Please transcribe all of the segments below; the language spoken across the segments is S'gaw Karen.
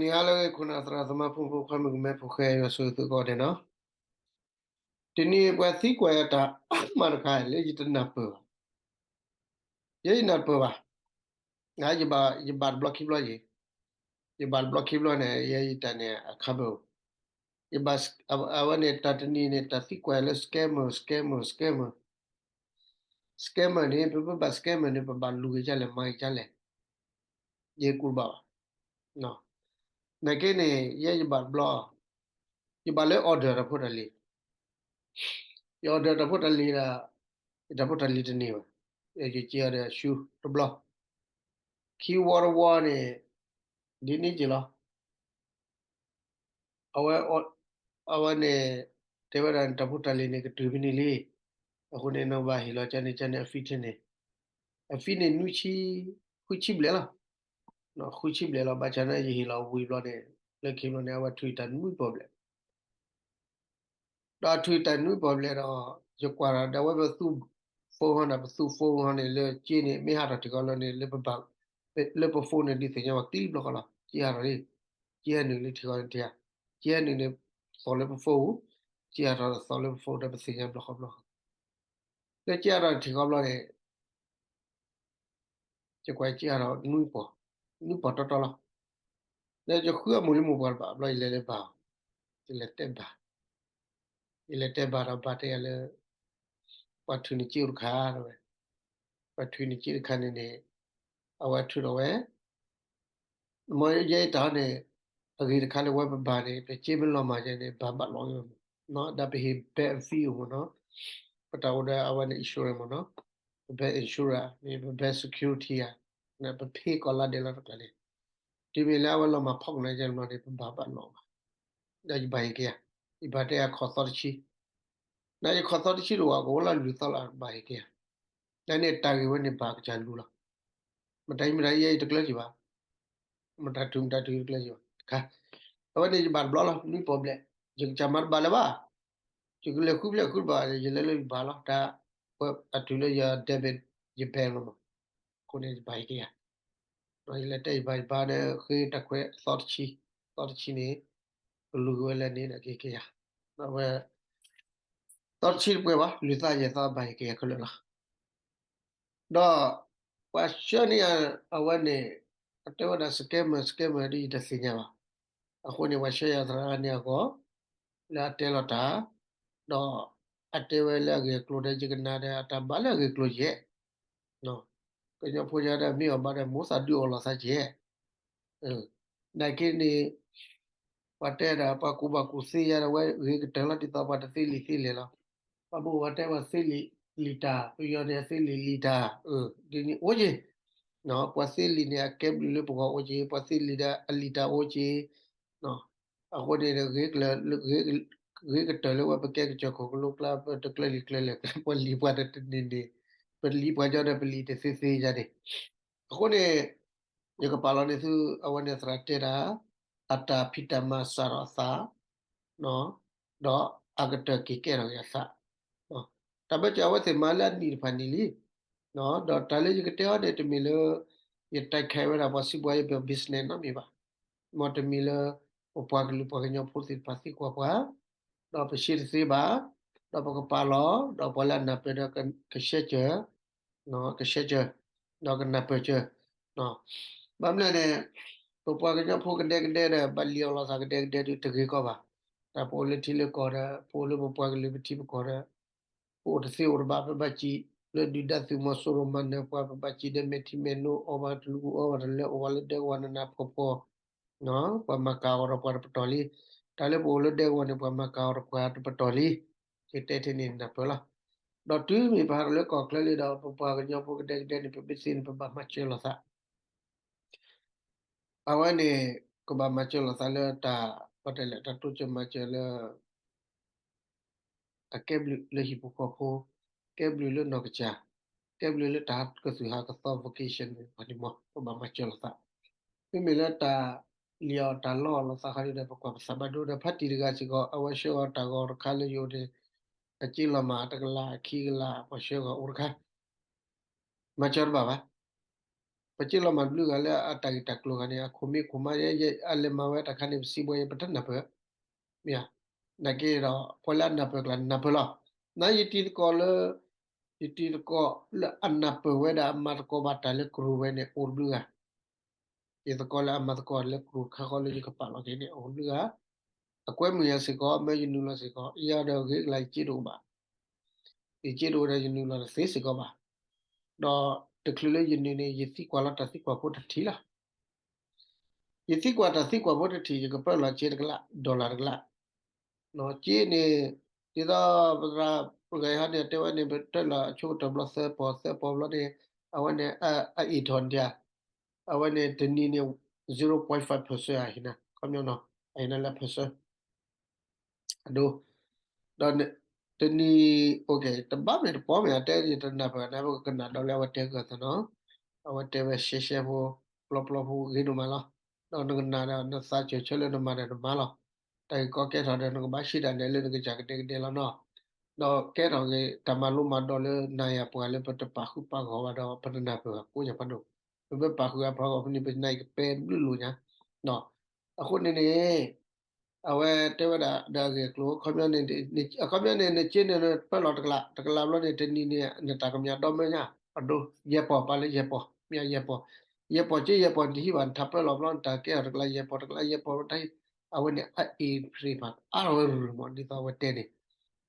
နံၤဟါလၢအဂ့ၤ ခိၣ်နၢ်သရၣ်သမါ ဖိမုၣ်ဖိခွါ မုၣ်ကမဲဖိဃဲ ယွၤဆိၣ်ဂ့ၤသုကိးဂၤဒဲးနီၤ. တနံၤပှၤသံကွၢ်ယၤတၢ်အါမးတခါ လၢယတနၢ်ပၢၢ်ဘၣ်. ယဲယနၢ်ပၢၢ်ဘၣ်. ယဘၣ်တဘျီခံဘျီယံၤ, ယဘၣ်တဘျီခံဘျီန့ၣ် ယဲယတၢ်န့ၣ်အခါဘၢၣ်, ယဘၣ် အဝဲန့ၣ်တၢ်တနံၤန့ၣ် တၢ်သံကွၢ်လၢ scammer scammer scammer scammer န့ၣ် ပမ့ၢ်ဘၣ် scammer န့ၣ် ပဘၣ်လူၤက့ၤဒ်လဲၣ် မၤက့ၤဒ်လဲၣ်, ယကူတဘၣ်ဘၣ်. နာ်က့န့ၣ် ယဲယဘၣ်တဘျီ, ယဘၣ်လၢ order တၢ်ဖိတၢ်လံၤ, ယ order တၢ်ဖိတၢ်လံၤဒီး ယတၢ်ဖိတၢ်လံၤတန့ၢ်ဘၣ်, ယက့ၤအီၤဒီးဆူတဘျီ, ခံဝီတဝီန့ၣ် ဒ်န့ၣ်က့ၤလီၤ. အဝဲ အဝဲန့ၣ် တဲဝဲဒၣ်န့ၣ် တၢ်ဖိတၢ်လံၤန့ၣ် ကတုၤဖဲန့ၣ်လံ. အဃိန့ၣ် နဘၣ်ဟ့ၣ်လီၤကန့ၣ် ကန့ၣ် အ fee န့ၣ်, အ fee န့ၣ် နွံဆံ, ဃုဆံဘျဲၣ်လီၤ. ဃုဆံဘျဲၣ်လီၤ. ဘၣ်ဆၣ်န့ၣ် ယဟ့ၣ်လီၤဝံၤဘျီန့ၣ် လၢခံဘျီန့ၣ် အဝဲထုးတၢ်နွံပီၢ်ဘျဲၣ် ဒီးထုးတၢ်နွံပီၢ်ဘျဲၣ်ဒီး ယကွၢ်ဒီး ဒီးအဝဲပသူ phone ဟီန့ၣ် ပသူ phone ဟီန့ၣ် လၢက့န့ၣ် မ့ၢ်ဟးထီၣ်ထံၣ်ဃီလၢန့ၣ် လၢပဘၣ် လၢပ phone န့ၣ် ဒုးသ့ၣ်ညါဝဲကျံဘျီဃီလီၤ. က့ဟးထီၣ်လံ, က့ဟဲနုာ်လံထံၣ်ဃီန့ၣ်ထံၣ်ဧါ, က့ဟဲနုာ်န့ၣ် သီၣ်လၢပ phone, က့ဟးထီၣ်သီၣ်လၢပ phone ဒီးပသ့ၣ်ညါဘျီဃီဘျီဃီ, လၢက့ဟးထီၣ်ထံၣ်ဃီဘျီန့ၣ် ယကွၢ်က့ဟးထီၣ်နွံပီၢ်, နွံပီၢ်တီတီလီၤ. ဒီးယဃုအမိၢ်လံမိၢ်ပှၢ်တဘၣ်ဘျီ ယလဲၤလၢဘၣ်, ယလဲၤတဲဘၣ်, ယလဲၤတဲဘၣ်ဒီးဘၣ်တဲယၤလၢ ပှၤထုးန့ၢ်က့အိၣ်တခါဝဲ, ပှၤထုးန့ၢ်က့တခါန့ၣ်န့ၣ် အဝဲထုးထီၣ်ဝဲ မ်ယဲအတၢ်န့ၣ် အဂ့ၤတခါလၢဝဲပဘၣ်န့ၣ် ပက့မ့ၢ်လီၤမၢ်ယဲန့ၣ် ဘၣ်ဘၣ်လီၤဝဲမး, ဒီးပဟ့ၣ် ဘဲ fee မးနီၤ, ပတၢ်အိၣ်ဒီးအဝဲန့ၣ် insurance မးနီၤ, ပဘဲ insurance မ့ၢ်ပဘဲ security ဧါ, ပဖ့ကီၢ်လါဒဲးလီၤတကျါန့ၣ်, တုၤမ့ၢ်လၢအဝဲလီၤမၢ်ဖီကနၣ်ယဲန့ၣ်ဘျီန့ၣ် ပဘၣ်ဘၣ်လီၤဘၣ်, ဒီးယဘၣ်ဟ့ၣ်က့ၤယၤ, ယဘၣ်တဲယၤခီၣ်သီတဆံ, နယခီၣ်သီတဆံတဝၢကအိၣ်လၢလွံၢ်သီလၢဘၣ်ဟ့ၣ်က့ၤယၤ, နန့ၣ်တၢ်ဂ့ၢ်ဝဲန့ၣ်ဘၣ်ကစၢ်လူၤလီၤ, မတၤအံၤမတၤအံၤယဲယတကျၢၤက့ၤဘၣ် မတၤထုးမတၤထုးတကျၢၤက့ၤဘၣ်တခါ, အဝဲန့ၣ်ယဘၣ်တဘျီလီၤ နွံပီၢ်ဘျဲၣ်, ယကစၢ်မၤတဘၣ်လၢၤဘၣ်, ယကလဲၤဃုဖျဲၣ်ဃုတဘၣ် ယလဲၤလၢယဘၣ်လီၤ, တၢ်အထုးလၢယ debit ယ bank လီၤမး, အဃိန့ၣ်ယဘၣ်ဟ့ၣ်က့ၤယၤ, ယလဲၤတဲယဘၣ်ယဘၣ်ဒီး ဃ့တၢ်ခွဲးသီတဆံ, သီတဆံန့ၣ် ကလူၤက့ၤဝဲလၢန့ၣ်ဒီးကဟ့ၣ်က့ၤယၤ, အဝဲ သီတဆံတပှဲၤဘၣ် လွံၢ်သီယဲၢ်သီဘၣ်ဟ့ၣ်က့ၤယၤခဲလၢာ်လီၤ. ဒီးပှၤဆှၢန့ၢ်ယၤအဝဲန့ၣ် အတဲဝဲဒၣ် scammer scammer ဒ်ယတသ့ၣ်ညါဘၣ်. အဃိန့ၣ် ပှၤဆှၢယၤသရၣ်န့ၣ်အဂီၢ် လၢအတဲလီၤတၢ်, ဒီးအတဲဝဲလၢအဂ့ၢ်အကျိၤဒီး ယကနၣ်ဒီးအတၢ်ဘၣ်လၢအဂ့ၢ်အကျိၤယဲၢ်, ကညီဖိယၤဒီးမ့ၢ်အီၤဘၣ်ဒီး မိၢ်သးဒုးအီၣ်လိာ်သးယဲၢ် နာ်က့န့ၣ် ပှၤတဲဒၣ် ပှၤကူၣ်ဘၣ်ကူၣ်သ့ယၤဒီး ဝဲဂ့ၤကတၢၢ်လီၤ ဒ်သိးပှၤတသ့လံာ်သ့လဲၢ်လီၤ. ပှၤဘိးပှၤတဲပှၤသ့လံာ်တၢ် ပယီၤန့ၣ် အသ့လံာ်လံာ်တၢ်, ဒ်န့ၣ်အိၣ်က့ၤ, ပှၤသ့လံာ်န့ၣ် အကဲဘျုးလၢပဂီၢ်အိၣ်က့ၤ, ပှၤသ့လံာ်ဒီးအလံာ်တၢ်အိၣ်က့ၤ, အဃိန့ၣ် ဂ့ၤကတၢၢ်လၢဝဲပကဲကစၢၢ်ခိၣ်ကလိကျါ ပတကျၢၤလံာ်ကျၢၤလဲၢ် ပှၤလံာ်ပှၤဒီးတန့ၢ်န့ၣ်, ပလံာ်ပှၤကညီဒီးပလံာ်တသ့သ့ယၤန့ၣ်, အဃိန့ၣ် ယကပာ်လီၤန့ၢ်သု အဝဲန့ၣ်သရၣ်တဲတၢ် အတၢ်ဖံးတၢ်မၤစးထီၣ်အသး, ဒီးအကတၢၢ်က့ၤကဲထီၣ်က့ၤအသး, တၢ်ဘၢၣ်စၢၤအဝဲသ့ၣ်မၤလၢအနံၣ်တဖၣ်န့ၣ်လံ, ဒီးတၢ်လၢယကတဲအီၤန့ၣ် တမ့ၢ်လၢ ယတဲခဲဝဲဒၣ်ပှၤစံးပှၤယဲၢ်ပ business နီတမံၤဘၣ်, မ်တမ့ၢ်လၢ ပပှၤကလုာ်ပှၤကညီဖိသ့ၣ်တဖၣ်သံကွၢ်ပှၤ, ဒီးပရှဲတသ့ဘၣ်, ဒီးပကပာ်လီၤ, ဒီးပှၤလၢအနၢ်ပၢၢ်ဒီးကဆဲးစၢၤ ကဆဲးစၢၤ, ဒီးကနၢ်ပၢၢ်စၢၤ, ဘၣ်မနုၤလဲၣ်န့ၣ် ပပှၤကညီဖိကဒဲကဒဲဒီး ဘၣ်လံၣ်အီၣ်လိာ်သးကဒဲကဒဲဒီး တဂ့ၤကီးဘၣ်, တၢ်ပအိၣ်လၢထံလၢကီၢ်ဒီး ပအိၣ်လၢပပှၤကလုာ်ပထံပကီၢ်ဒီး ပအိၣ်တသ့အိၣ်တဘၣ် ပဘၣ်စံးလၢဒုၣ်ဒါသုးမီၤစိရိၤမၤနၢၤပှၤ ပဘၣ်စံးဒီးမဲာ်ထံမဲာ်နိ အီၣ်ဘၣ်တလူၤအီဘၣ်တလၢ အိၣ်ဘၣ်လၢဒဲကဝီၤနးနးဖှီၣ်ဖှီၣ် ပှၤမၤကၤအီၤဒီးပှၤတပတီၢ်လံ, တၢ်လၢပအိၣ်လၢဒဲကဝီၤန့ၣ် ပှၤမၤကၤအီၤဒီးပှၤတပတီၢ်လံ, ယတဲထဲန့ၣ်နၢ်ပၢၢ်လီၤ. ဒီးတုၤမ့ၢ်ပဟးထီၣ်လၢကီၢ်ချၢလံဒီး ပပှၤကညီဖိကဒဲကဒဲန့ၣ် ပမ့ၢ်သ့န့ၣ် ပဘၣ်မၤစၢၤလိာ်သး အဝဲန့ၣ် ကဘၣ်မၤစၢၤလိာ်သးလၢတၢ် ပတဲလဲၣ် တၢ်တိစၢၤမၤစၢၤလၢ အကဲဘျုးလၢဟံၣ်ဖိဃီဖိ, ကဲဘျုးလၢနီၢ်ကစၢ်, ကဲဘျုးလၢတၢ်ကသုးဟးကသီ vocation န့ၣ် ပှၤန့ၣ်မ့ၢ် ပဘၣ်မၤစၢၤလိာ်သး, မ့မ့ၢ်လၢတၢ်လံၣ်အီၣ်တၢ်လီအီၣ်လိာ်သးခီဒ်ဒီး ပကွၢ်ပသးဘၣ်ဒိဒီး ဖါတံၢ်တဂၤစ့ၢ်ကီး အဝဲဆှၢအီၤတၢ်ဂီၤတခါလၢယအိၣ်န့ၣ် အစ့လီၤမၢ်တကလးခံကလး ပှၤဆှၢဂီၤအိၣ်တခါ မၤစၢၤတဘၣ်ဘၣ်. ပစ့လီၤမၤဘျုးဂၤလၢအတၢ်ဂ့ၢ်တၢ်ကျိၤဂၤန့ၣ် အခိၣ်မ့ၢ်ခိၣ်မါယဲ အလဲၤမၤဝဲတၢ်ခါန့ၣ် ပစံးဘၣ်ယဲ ပတနၢ်ပၢၢ်, မ့ၢ်ဧါ, နာ်က့ဒီး ပှၤလၢအနၢ်ပၢၢ်ကျါနၢ်ပၢၢ်လီၤ. နယတံၤသကိးလၢ ယတံၤသကိးလၢအနၢ်ပၢၢ်ဝဲဒၣ်အမၤသကိးဘၣ်တၢ်လၢကရူၢ်ဝဲန့ၣ် အိၣ်တဘျုးဂၤ, ယသကိးလၢအမၤသကိးလၢကရူၢ်ခါဃီလၢယကပာ်လီၤက့ၤန့ၣ် အိၣ်တဘျုးဂၤ, အကွဲမုာ်ယၤစ့ၢ်ကီး မ့ၢ်ယနုာ်လီၤစ့ၢ်ကီး ယၤဒီးဂ့ၤကလါယစ့တအိၣ်ဘၣ်, ယစ့တအိၣ်ဒီးယနုာ်လီၤတသ့စ့ၢ်ကီးဘၣ်, ဒီးတချုးလၢယနုာ်န့ၣ် ယသံကွၢ်လီၤတၢ်သံကွၢ်ဖိတထံၣ်လီၤ. ယသံကွၢ်တၢ်သံကွၢ်ဖိတထံၣ် ယကပၢလီၤစ့တကလး dollar တကလး, စ့န့ၣ် ဒ်သိးပသရၣ်ပှၤဂၤဟီန့ၣ် တဲဝဲန့ၣ် ပတၢလီၤအဆိကတၢၢ်ဘျီသၢပီၢ် သၢပီၢ်ဘျီန့ၣ် အဝဲန့ၣ် အအ့ၣ်ထီၣ်ဒၣ် အဝဲန့ၣ်တနံၤန့ၣ် zero point five percent အဟ့ၣ်နၤ ခီပညီနီၤ အဟ့ၣ်နၤလၢ percent အဒိ ဒီးတနံၤ တဘၣ်မ့ၢ်တပီၢ်မ့ၢ် အတဲယတနၢ်ပၢၢ်နၤ ပကကနၣ်ဒီးလၢအဝဲတဲကသးနီၤ, အဝဲတဲဝဲရှဲရှဲဖိ ပျီပျီဖိဂ့ၤဒိၣ်မးလီၤ. ဒီးနကနၣ်ဒီးနသးစၢၢ်ဆၢလၢနမၤဒီးနမၤလီၤ. တၢ်ဂ့ၢ်ကီကဲထီၣ်ဒီးနကဘၣ်ဟံးတၢ်ဒဲးလၢနကစၢ်ကဒဲကဒဲလီၤနီၤ. ဒီးကဲထီၣ်က့ၤတၢ်မၤလိမၤဒိးလၢနၤယၤပှၤလၢပတပာ်ဃုာ်ပာ်ဂီၢ်ဘၣ်ဒီး ပတနၢ်ပၢၢ်ဘၣ်ကိးညါဖးဒိၣ်, ပမ့ၢ်ပာ်ဃုာ်အပှၤဂီၢ်ဖဲန့ၣ် ပနၢ်အံၤကပဲဘျုးလိာ်ညါ. အဃိန့ၣ်န့ၣ် အဝဲတဲဝဲဒၣ်ဒီးအဂ့ၢ်အကျိၤ အခီပညီန့ၣ် အခီပညီန့ၣ် နစ့န့ၣ် နပၢလီၤတကလး တကလးဘျီန့ၣ် တနံၤန့ၣ် နတၢ်ကမၣ်ဒီမၢညါ အဒိ ယဲၢ်ပီၢ် ပာ်လၢယဲၢ်ပီၢ် မ့ၢ်ယဲၢ်ပီၢ်, ယဲၢ်ပီၢ်စ့ယဲၢ်ပီၢ် နတဟံးဘၣ် နတၢ်ပၢလီၤဘျီ နတၢ်ကဲထီၣ်တကလးယဲၢ်ပီၢ် တကလးယဲၢ်ပီၢ် တၢ်ဟံး အဝဲန့ၣ် အအ့ၣ်ဖရံးဖးအါထီၣ်ဝဲရူၢ်မး ဒ်သိးအဝဲတဲန့ၣ်,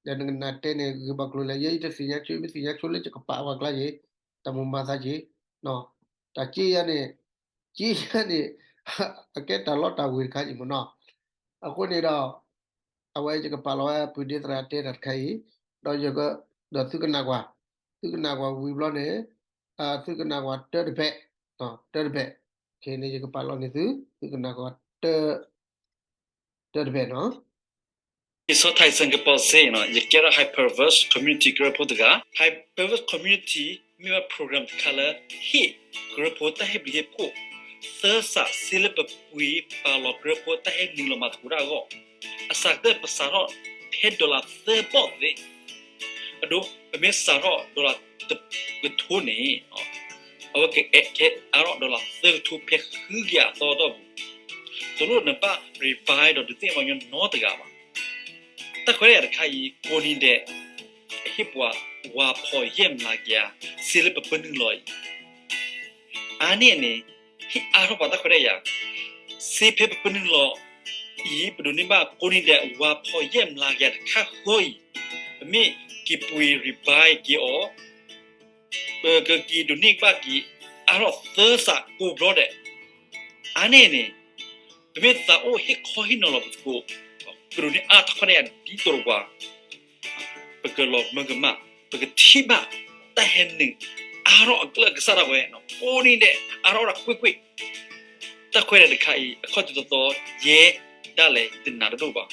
ဒီးနကနၣ်တဲန့ၣ် ဂ့ၤဘၣ်ကျိၤလဲၣ် ယဲယတသ့ၣ်ညါဆိ ယမ့ၢ်သ့ၣ်ညါဆိလၢယကပာ်ပှၤကျါယ့ၣ် တၢ်မိၣ်မၤသးယ့ၣ် တၢ်စ့ယၤန့ၣ် စ့ယၤန့ၣ် အကဲတၢ်လီတၢ်ဝ့ၤတခါယ့ၣ်မ့ၢ်နီၤ. အဃိန့ၣ်ဒီး အဝဲယကပာ်လီၤဝဲပုၢ်ဒ့သရၣ်တဲတၢ်တခါအံၤ, ဒီးယက ဒီးသုကနၣ်ကွၢ်, သုကနၣ်ကွၢ်ဝံၤဘျီန့ၣ် သုကနၣ်ကွၢ်တၢတဘဲၣ်, တၢတဘဲၣ်, ခဲအံၤန့ၣ် ယကပာ်လီၤန့ၢ်သု, သုကနၣ်ကွၢ်တၢ တၢတဘဲၣ်နီၤ. ယဆီထါစ့ၢ်ကီးစ့နီၤ ယကဲထီၣ် Hyperverse Community ကရၢဖိတဂၤ, Hyperverse Community မ့ၢ်ဝဲ program တခါလၢ ဟ့ၣ်ကရၢဖိတၢ်ဟ့ၣ်ဘျုးဟ့ၣ်ဖှိၣ် သၢစးစ့လၢပပှ့ၤပာ်လီၤကရၢဖိတၢ်ဟ့ၣ်နုာ်လီၤမၤသကိးတၢ်အဂီၢ်, အစှၤကတၢၢ်ပစးထီၣ်ဖဲ dollar သၢဘီၣ်သ့, အဒိ ပမ့ၢ်စးထီၣ် dollar တကထိန့ၣ် အဝဲကအဲၣ်ကဲအါထီၣ် dollar သၢကထိဖဲဃုကယၤအသီအတီၢ်ပူၤ, တလိၣ်နဘၣ် revive ဒီးဒုးသ့ၣ်ညါပှၤကညီနီတဂၤဘၣ်. တၢ်ခွဲးတၢ်ယာ်တခါအံၤ ကိးနံၤဒဲး ဟ့ၣ်ပှၤ ဝၤဖီၣ်ယဲၢ်မျးကယၤ စ့လၢပပနုာ်လီၤအံၤ, အါန့ၢ်န့ၣ် ဟ့ၣ်အါထီၣ်ပှၤတၢ်ခွဲးတၢ်ယာ်, စ့ဖဲပပနုာ်လီၤအံၤ ပဒိးန့ၢ်ဘၣ်ကိးနံၤဒဲး ဝၤဖီၣ်ယဲၢ်မျးကယၤတခါဃီအံၤ, ပမ့ၢ်က့ၤပှ့ၤ revive က့ၤအီၤ ပကက့ၤဒိးန့ၢ်ဘၣ်က့ၤ အါထီၣ်သၢစးကိးဘျီဒဲး, အါန့ၢ်န့ၣ် ပမ့ၢ်သးအိၣ်ဟ့ၣ်ခီဟ့ၣ်နီၤလီၤပသကိး, ပဒိးန့ၢ်အါထီၣ်တၢ်ခွဲးတၢ်ယာ်ဒ်သိးပှၤ, ပကလီၤမၢကမၣ်, ပကထံၣ်ဘၣ်တၢ်ဟဲနုာ်အါထီၣ်အကလုာ်ကစၢ်ဒၣ်ဝဲ, ကိးနံၤဒဲး အါထီၣ်ဝဲဒၣ်ကွ့ၢ်ကွ့ၢ်, တၢ်ခွဲးတၢ်ယာ်တခါအံၤ အခီၣ်ထံးသီသီ ယဲဒၣ်လဲာ် ယတနာ်တဒိၣ်ဘၣ်.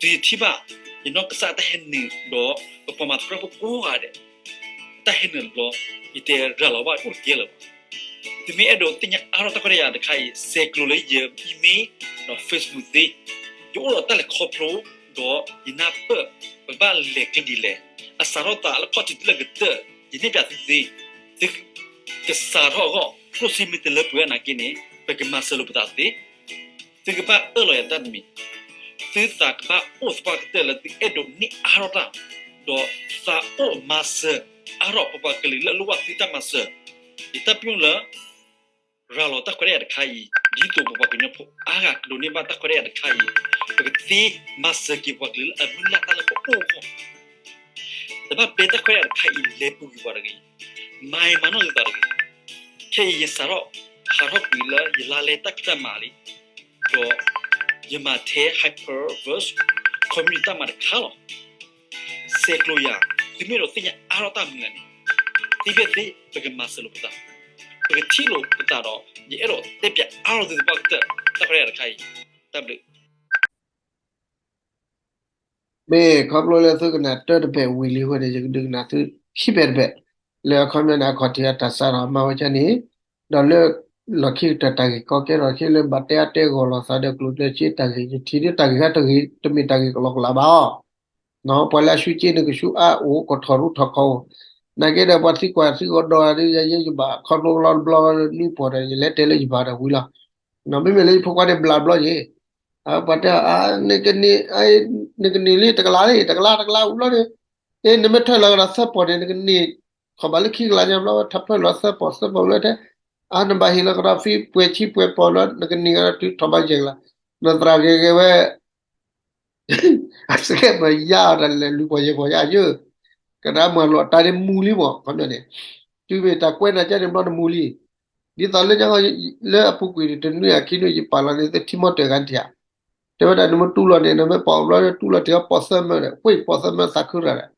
တုၤယထံၣ်ဘၣ် ယနီၢ်ကစၢ်တၢ်ဟဲနုာ်ဒီး ပပှၤမၤသကိးဖိကိးဂၤဒဲး တၢ်ဟဲနုာ်တဘျီ ယတဲရၤလီၤဘၣ်အိၣ်တကဲလၢၤဘၣ်. သုမ့ၢ်အဲၣ်ဒိးသ့ၣ်ညါအါထီၣ်တၢ်ခွဲးတၢ်ယာ်တခါအံၤ ဆဲးကျိးလၢယ email ဒီး Facebook သ့, ယအိၣ်ဒီးတၢ်လဲၤခီဖျိ ဒီးယနၢ်ပၢၢ် ပဘၣ်လဲၤကျဲဒ်လဲၣ်, အစးထီၣ်သးလၢခီၣ်ထံးတုၤလၢကတၢၢ် ယနဲၣ်ဖျါသုသ့, သုကစးထီၣ်အဂီၢ် ကျိၣ်စ့မ့ၢ်တလၢပှဲၤနာ်က့န့ၣ် ပကမၤစၢၤလိာ်ပသးသ့ သုကဘၣ်အၢၣ်လီၤယၤတၢ်တမံၤ, သုသးကဘၣ်အိၣ်သပှၢ်ကတၢၢ်လၢသုအဲၣ်ဒိးန့ၢ်အါထီၣ်တၢ်, ဒီးသးအိၣ်မၤစၢၤအါထီၣ်ပပှၤကလုာ်လၢအလိၣ်ဘၣ်သုတၢ်မၤစၢၤ, ယတၢ်ပညိၣ်လၢ ရၤလီၤတၢ်ခွဲးတၢ်ယာ်တခါအံၤ ဒ်သိးပပှၤကညီဖိအါဂၤကဒိးန့ၢ်ဘၣ်တၢ်ခွဲးတၢ်ယာ်တခါအံၤ, ပကသ့မၤစၢၤက့ၤပှၤကလုာ်လၢအမုၢ်လၢ်တၢ်လၢပအိၣ်အဂီၢ် တဘၣ်ဘဲတၢ်ခွဲးတၢ်ယာ်တခါအံၤ လဲၤပူၤကွံာ်ပှၤတဂ့ၤ, မၤအံၤမၤနီၢ်သုသးတဂ့ၤ. ခဲအံၤယစးထီၣ်ဟးထီၣ်ကွံာ်လၢယလါလဲတၢ်ဖံးတၢ်မၤလံ, ဒီးယမၤထဲ Hyperverse Community တၢ်မၤတခါလီၤ. ဆဲးကျိးယၤ, သုမ့ၢ်အဲၣ်ဒိးသ့ၣ်ညါအါထီၣ်တၢ်မနုၤလဲၣ်န့ၣ်, သ့ဖဲသ့ ပကမၤစၢၤလိာ်ပသး, ပကထံၣ်လိာ်ပသးဒီး ယအဲၣ်ဒိးတဲပၠးအါထီၣ်သုသပှၢ်ကတၢၢ် တၢ်ခွဲးတၢ်ယာ်တခါအံၤ, တၢ်ဘျုး မ့ၢ်ခီဖျိလၢသုကနၣ်တၢတဘ့ၣ်ဝံၤလံအဃိန့ၣ် ယကဒုးကနၣ်သုခံဘ့ၣ်တဘ့ၣ်, လၢအခီပညီန့ၣ် အခီၣ်ထံးအတၢ်စးထီၣ်မၤဝဲဒ်န့ၣ်, ဒီးလၢ လီၢ်ခံကတၢၢ်တၢ်ဂ့ၢ်ကီကဲထီၣ်ခံလၢဘၣ်တဲအါတဲဂီၢ်လိာ်သးဒီးကျိၣ်စ့တၢ်ဂ့ၢ် ယထံၣ်ဒ်တၢ်ဂ့ၢ်ခါတဂ့ၤ တမ့ၢ်တၢ်ဂ့ၢ်ကလီကလးဘၣ်အီၤ, ပှၤလၢအဆူၣ်က့န့ၣ် ကဆူၣ်အါအိၣ် ကထီၣ်ရူထီၣ်ခီၣ်အိၣ်, နာ်က့ဒီးပှၤသံကွၢ်သံကဒီးဒီး ယဲယဘၣ်ခီဖျိလီၤတဘျီနွံပီၢ်ဒီး ယလဲၤတဲလၢယဘၣ်ဒီးဝံၤလီၤ. မ့မ့ၢ်လၢယဖိခွါန့ၣ်ဘျးဘျီယ့ၤ, ပှၤတဲ နကန့ၢ်လံတကလးလံ တကလးတကလးဝံၤလီၤန့ၣ်, အ့ နမ့ၢ်ထၢလီၤကဒီးသၢပီၢ်န့ၣ် နကန့ၢ် ခီဘၣ်လၢခံကလးညါဘျီ ထၢဖၢလီၤသၢပီၢ်သၢပီၢ်လၢထဲ အါ နဘၣ်ဟ့ၣ်လီၤကဒီးဖဲပှဲၤဆံပှဲၤပီၢ်လၢ နကန့ၢ်ဂၤတုၤထီၣ်ဘၣ်ယဲၢ်ကလး, နသရၣ်ဂဲၤဂဲၤဝဲ အစကဲမၤယါအီၤတၢ်လဲၤလူၤပှၤယဲၢ်ပီၢ်ယါယၢ, ကဒါမၤလိာ်အတၢ်န့ၣ်မူလံမး ခီပညီန့ၣ်, တုၤမ့ၢ်တၢ်ကွဲးနၤကဲန့ၣ်ဘျီနမူလံ, ဒ်သိးလၢညါ လၢအပူၤကွံာ်န့ၣ် တနွံအခံနွံယပာ်လီၤန့ၣ် သထံမီတၢၢ်ဂၤန့ၣ်ဧါ, တဲဝဲဒၣ်နမ့ၢ်တူၢ်လိာ်န့ၣ် နမ့ၢ်ပာ်အီၤဘျီတူၢ်လိာ်တ့ၢ်အီၤပီၢ်သၢမၢဒီး ဝ့ၢ်ပီၢ်သၢမၢသးခုရၣ်ဒီး,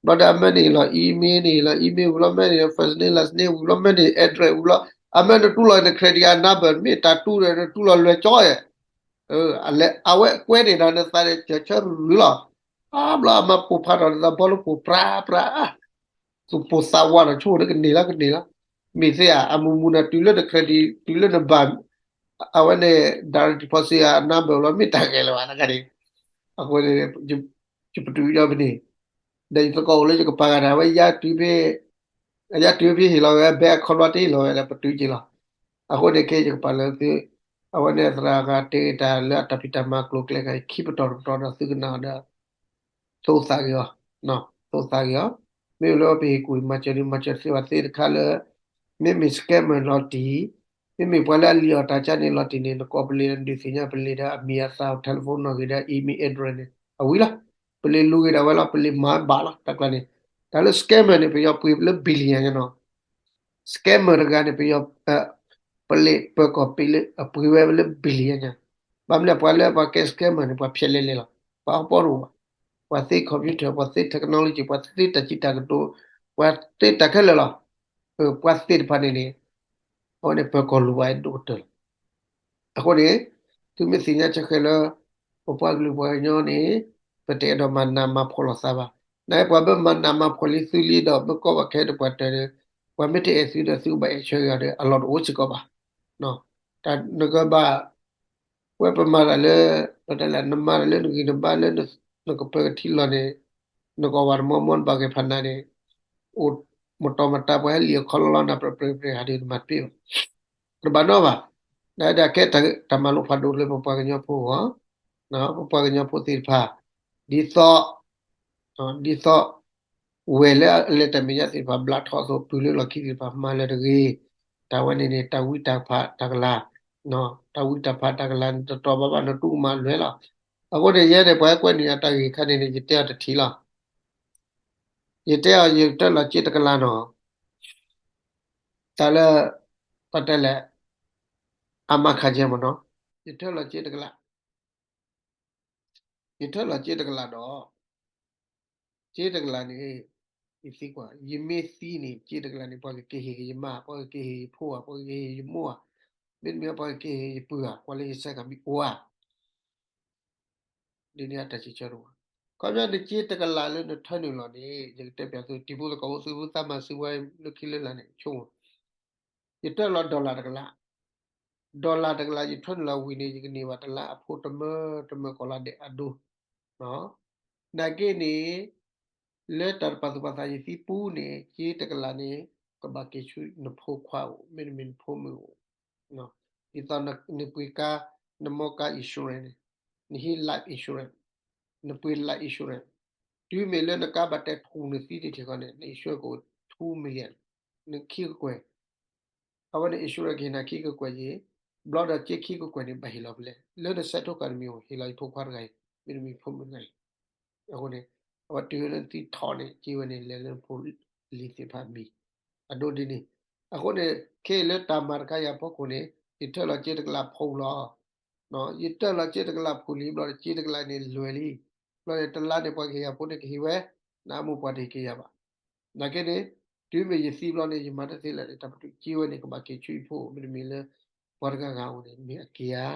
ဘျီဒီးအမ့ၢ်န့ၣ်လီၤ email န့ၣ်လီၤ email ဝံၤလီၤ မ့ၢ်န့ၣ် first name last name ဝံၤလီၤ မ့ၢ်န့ၣ် address ဝံၤလီၤ အမ့ၢ်နတူၢ်လိာ်န့ၣ် credit card number မ့ၢ်တၢ်တူၢ်ဒီး နတူၢ်လိာ်လွဲၢ်ကၠီယဲၢ် အလဲၤအဝဲကွဲးန့ၣ်ဒီးနသးန့ၣ် ကၢၤဆၢရူၤရူၤလီၤ. အါဘျီအမၤပိာ်ဖးထီၣ်နသးဘီလိဖိပြါပြါ, သူၣ်ပိၢ်သးဝးဒီးဆိၣ်န့ၣ်ကန့ၢ်လီၤကန့ၢ်လီၤ. မ့ၢ်သ့ဧါ အမူမူနၤတုၤလၢန credit တုၤလၢနဘၣ် အဝဲန့ၣ် direct deposit အ number လီၤ မ့ၢ်တၢ်ဂဲၤလၢၤဘၣ်တခါန့ၣ်, အဃိန့ၣ် ယပတုာ်ညီဖဲန့ၣ်, ဒီးယသကိးအိၣ်လၢယကပၤဂၤန့ၣ် အဝဲယါတုၤဖဲ အယါတုၤဖဲဟ့ၣ်လီၤဝဲ bank account ဘျီတဟ့ၣ်လီၤဝဲဒီးပတုာ်က့ၤလီၤ. အဃိန့ၣ်ခဲအံၤယကပာ်လၢသု, အဝဲန့ၣ်သရၣ်ဂၤတဲဂ့ၤတၢ်လၢအတၢ်ဖံးတၢ်မၤကျိၤကျဲခါအံၤ ခံပတီၢ်တပတီၢ်ဒီးသုကနၣ်အီၤဒီး သိသးက့ၤအီၤ, သိသးက့ၤအီၤ, မ့ၢ်လၢပဟ့ၣ်ကူၣ်မၤစၢၤန့ၣ် မၤစၢၤသ့ဘၣ်သ့တခါလၢ မ့မ့ၢ် scammer လီၤတံၢ်, မ့မ့ၢ်ပှၤလၢအလံၣ်အီၣ်တၢ်ကါန့ၣ်လီၤတံၢ်န့ၣ် နကိးပလံးဒီးဒုးသ့ၣ်ညါပလံးဒီးအမံၤအသၣ် telephone နီၣ်ဂံၢ်ဒီး email address န့ၣ် အဝံၤလီၤ. ပလံးလူၤဂ့ၤဒၣ်ဝဲလီၤ ပလံးမၤဘၣ်လီၤ တၢ်ကျါန့ၣ်, တၢ်လၢ scammer န့ၣ် ပယီၤပှ့ၤလၢ billion ညါနီၤ scammer တဂၤန့ၣ် ပယီၤ ပလ့းပၢၤကီၢ်ပ့ၤလၢအပှ့ၤဝဲလၢ billion ညါ, ဘၣ်မနုၤလဲၣ် ပှၤလၢပှၤကဲ scammer န့ၣ် ပှၤဖျဲးလဲၤလဲၤလီၤ, ပှၤဟီၣ်ပီတအိၣ်ဘၣ်, ပှၤသ့ computer ပှၤသ့ technology ပှၤသ့တၢ်စံးတၢ်ကတိၤ, ပှၤသ့တၢ်ခဲလၢာ်လီၤ. ပှၤသ့ၣ်တဖၣ်န့ၣ်န့ၣ် အဝဲန့ၣ်ပၢၤကီၢ်လိၤဘၣ်ဒိၣ်ကတၢၢ်လီၤ. အဃိန့ၣ် သုမ့ၢ်သ့ၣ်ညါဆၢဃဲၤလၢ ပပှၤကလုာ်ပှၤကညီန့ၣ် ပတအဲၣ်ဒိးမၤနးမၤဖှီၣ်လိာ်သးဘၣ်. နပှၤမ့ၢ်မၤနးမၤဖှီၣ်လံသုလံဒီး မ့ၢ်ကီဘၣ်ခဲတပှၤတၢၢ်န့ၣ် ပှၤမ့ၢ်တအဲၣ်သုဒီးသုကဘၣ်အဲၣ်ဆၢဂ့ၤအီၤဒီး အလီၢ်တအိၣ်စ့ၢ်ကီးဘၣ်. တၢ်နကဘၣ် ဝဲပမၤတၢ်လၢ ပတဲလဲၣ် နမၤတၢ်လၢနဂံၢ်နဘါလၢ နကပၢၤကထံလီၢ်န့ၣ် နကအီၣ်ဘၣ်တမီမီ နဘၣ်ဂဲၤဖးနးန့ၣ် အိၣ်မတီၤမတၤ ပှၤဟဲလံၣ်အခီလီလီနၤ ပြဲးပြဲးပြဲးဟးဒီးနမၤတပ့ၢ်ဘၣ်, တဘၣ်နီဘၣ်. ဒ်ဒၣ်ကဲတၢ်မၤလိဖးဒိၣ်လၢပပှၤကညီဖိအဂီၢ်, ပပှၤကညီဖိသ့ၣ်တဖၣ် ဒ်သိး ဒ်သိး ဝဲၢ်လၢအလဲၤတၢ်မဲာ်ညါသ့ၣ်တဖၣ် ဘျးထီၣ်အသိး ပုၢ်လၢလီၢ်ခံသ့ၣ်တဖၣ် မၤလၢၤတဂ့ၤ. တၢ်ဝဲန့ၣ်န့ၣ် တၢ်ဝံတၢ်ဖးတၢ်ကလၤ, တၢ်ဝံတၢ်ဖးတၢ်ကလၤန့ၣ် တတီၤဘၣ်ဘၣ် နတူၢ်ကမၣ်လွဲလီၤ. အဃိန့ၣ် ယဲန့ၣ် ပှၤဟဲကွဲးန့ၢ်အတၢ်ဂ့ၢ်ခါန့ၣ်န့ၣ် ယတဲအီၤတထံၣ်လီၤ. ယတဲအီၤ ယတၢ်လီၤစ့တကလးနီၤ, တၢ်လၢ ပတဲလဲၣ် အမၤခးကဲမ့ၢ်နီၤ, ယထၢလီၤစ့တကလး ယထၢလီၤစ့တကလးဒီး စ့တကလးန့ၣ် ယသံကွၢ် ယမ့ၢ်သံန့ၣ် စ့တကလးန့ၣ် ပှၤကက့ၤဟ့ၣ်က့ၤယမါ ပှၤကက့ၤဟ့ၣ်ယဖိဧါ ပှၤကက့ၤဟ့ၣ်ယမိၢ်ဧါ, မ့တမ့ၢ်ပှၤကက့ၤဟ့ၣ်ယပုၢ်ဧါ ပှၤလၢယဆဲးကမံအိၣ်ဧါ. ဒ်န့ၣ်အတၢ်စံးဆၢတအိၣ်ဘၣ်. ခီပညီနစ့တကလးလၢနထၢနုာ်လီၤန့ၣ် ယကတဲပၠးသု တံၤဖိသကိးဖိ သုးဖိသးမၤ စုကဝဲၤလၢခံလၢလာ်န့ၣ် ဆိကမိၣ် ယတၢလီၤ dollar တကလး, dollar တကလး ယထၢနုာ်လီၤဝံၤန့ၣ် ယကန့ၢ်ဘၣ်တလါအဖိတမၢတမၢ ကိးလီၤဒဲးအဒိ နာ်က့န့ၣ် လၢတၢ်တပာ်သူၣ်ပာ်သးယသံပူန့ၣ် စ့တကလးန့ၣ် ကဘၣ်က့ၤဆူနဖိခွါအိၣ် မ့တမ့ၢ်နဖိမုၣ်အိၣ်, ဒ်သိးနပှ့ၤကါ နမီကါ insurance န့ၣ် နဟံး life insurance, နပှ့ၤ life insurance, တုၤမ့ၢ်လၢနကါဘၣ်တဲထူၣ်နသံတထံၣ်ဃီန့ၣ် န insurance ကအိၣ် two million, နခံကကွဲၢ် အဝဲန့ၣ် insurance ကဟ့ၣ်နၤခံကကွဲၢ်ယ့ၣ်, ဘျီဒီးစ့ခံကကွဲၢ်န့ၣ် ဘၣ်ဟ့ၣ်လီၤဖဲလဲၣ်, လၢနဆဲးထိၣ်ကးတမံၤအိၣ် ဟ့ၣ်လီၤယဖိခွါတဂၤအံၤ မ့တမ့ၢ်ဖိမုၣ်တဂၤအံၤ, အဃိန့ၣ် အဝဲတုၤလၢနသံထီၣ်န့ၣ် စ့ဝဲန့ၣ် လဲၤလၢနဖိလံၤသ့ၣ်တဖၣ်အမံၤ, အဒိဒ်န့ၣ်, အဃိန့ၣ် ခဲအံၤလၢတၢ်မၤတခါယၤအဖီခိၣ်န့ၣ် ယထၢလီၤစ့တကလးဖီလီၤ ယတၢလီၤစ့တကလးဖီလံဘျီဒီး စ့တကလးန့ၣ်လွဲၢ်လံ, ဘျီန့ၣ်တလါန့ၣ် ပှၤကဟ့ၣ်ယၤဖိန့ၣ်ကဟ့ၣ်ဝဲ, နအမိၢ်ပှၢ်တဟ့ၣ်က့ၤယၤဘၣ်. နာ်က့န့ၣ် တုၤမ့ၢ်ယသံဘျီန့ၣ် ယမၤတသ့လၢၤန့ၣ် တၢ်ပတုာ်စ့ဝဲန့ၣ် ကဘၣ်က့ၤဆူယဖိ မ့တမ့ၢ်လၢ ပှၤတဂၤဂၤအိၣ်န့ၣ် မ့ၢ်အက့ၤဧါ.